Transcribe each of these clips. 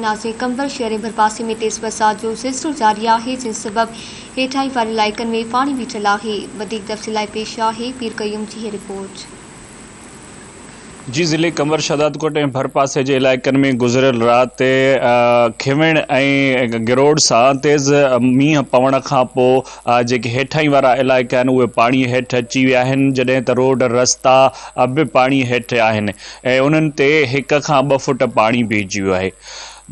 ناظرين قمبر شهر ۽ ڀرپاسي ۾ تيز برسات جو سلسلو جاري آهي جنهن سبب هيٺاهين وارن علائقن ۾ پاڻي بيٺل آهي وڌيڪ تفصيل لاء پيش آهي پير قيوم جي هي رپورٽ. جي ضلعي قمبر شهدادڪوٽ ۽ ڀرپاسي جي علائقن ۾ گذريل رات کيوڻ ۽ گروڙ سان تيز مينهن پوڻ کان پو جيڪي هيٺاهين وارا علائقا آهن اهي پاڻي هيٺ اچي ويا آهن جڏهن ته روڊ رستا به پاڻي هيٺ آهن ۽ انهن تي هڪ کان ٻه فوٽ پاڻي بيهجي ويو آهي.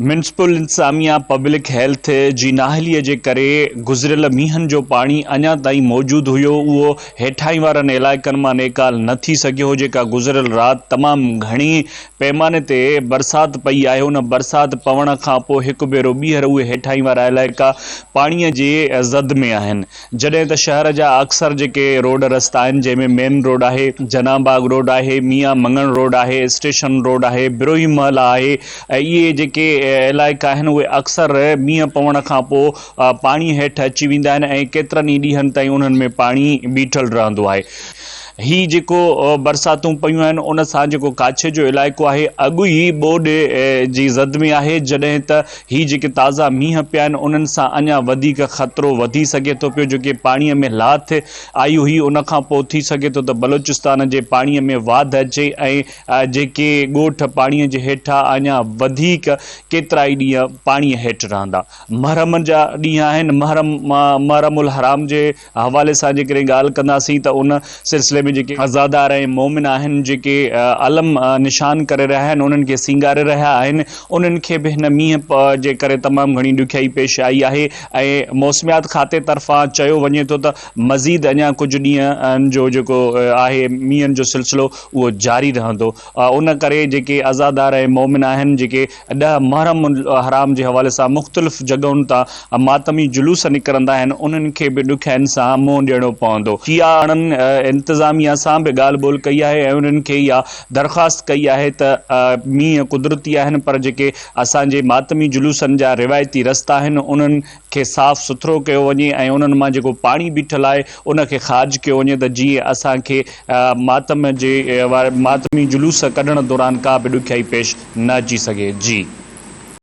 ميونسپل انتظاميا پبلڪ هيلٿ جي نااهلي جي ڪري گذريل مينهن جو پاڻي اڃا تائين موجود هيو اهو هيٺاهين وارن علائقن مان نيڪال نه ٿي سگهيو هو جيڪا گذريل رات تمام گهڻي پيماني تي برسات پئي آهي ان برسات پوڻ کان پوء هڪ ڀيرو ٻيهر اهي هيٺاهين وارا علائقا پاڻي جي زد ۾ آهن. جڏهن ته شهر جا اڪثر جيڪي روڊ رستا آهن جنهن ۾ مين روڊ آهي، جناح باغ روڊ آهي، ميان مڱڻ روڊ آهي، اسٽيشن روڊ آهي، بروهي محلا آهي ۽ اهي جيڪي علائقا آهن اهي اڪثر مينهن پوڻ کان پوء پاڻي هيٺ اچي ويندا آهن ۽ ڪيترن ئي ڏينهن تائين انهن ۾ پاڻي بيٺل رهندو آهي. هي جيڪو برساتون پيون آهن ان سان جيڪو ڪاڇي جو علائقو آهي اڳ ئي ٻوڏ جي زد ۾ آهي جڏهن ته هي جيڪي تازا مينهن پيا آهن انهن سان اڃا وڌيڪ خطرو وڌي سگهي ٿو پيو جيڪي پاڻي ۾ لاٿ آئي هئي ان کان پوء ٿي سگهي ٿو ته بلوچستان جي پاڻي ۾ واڌ اچي ۽ جيڪي ڳوٺ پاڻي جي هيٺان اڃا وڌيڪ ڪيترائي ڏينهن پاڻي هيٺ رهندا. محرم جا ڏينهن آهن محرم محرم الحرام جي حوالي سان جيڪڏهن ڳالهه ڪنداسين ته ان سلسلي ۾ جيڪي عزادار ۽ مومن آهن جيڪي علم نشان ڪري رهيا آهن انهن کي سينگاري رهيا آهن انهن کي به هن مينهن جي ڪري تمام گهڻي ڏکيائي پيش آئي آهي ۽ موسميات کاتي طرفان چيو وڃي ٿو ته مزيد اڃا ڪجهه ڏينهن جو جيڪو آهي مينهن جو سلسلو اهو جاري رهندو ان ڪري جيڪي عزادار ۽ مومن آهن جيڪي ڏهه محرم الحرام جي حوالي سان مختلف جڳهن تان ماتمي جلوس نڪرندا آهن انهن کي به ڏکيائين سان منهن ڏيڻو پوندو. شيعا انتظاميا سان به ڳالهه ٻولهه ڪئي آهي ۽ انهن کي اها درخواست ڪئي آهي ته مينهن قدرتي آهن پر جيڪي اسان جي ماتمي جلوسن جا روايتي رستا آهن انهن کي صاف سٿرو ڪيو وڃي ۽ انهن مان جيڪو پاڻي بيٺل آهي ان کي خارج ڪيو وڃي ته جيئن اسان کي ماتم جي ماتمي جلوس ڪڍڻ دوران ڪا به ڏکيائي پيش نه اچي سگهي. جي.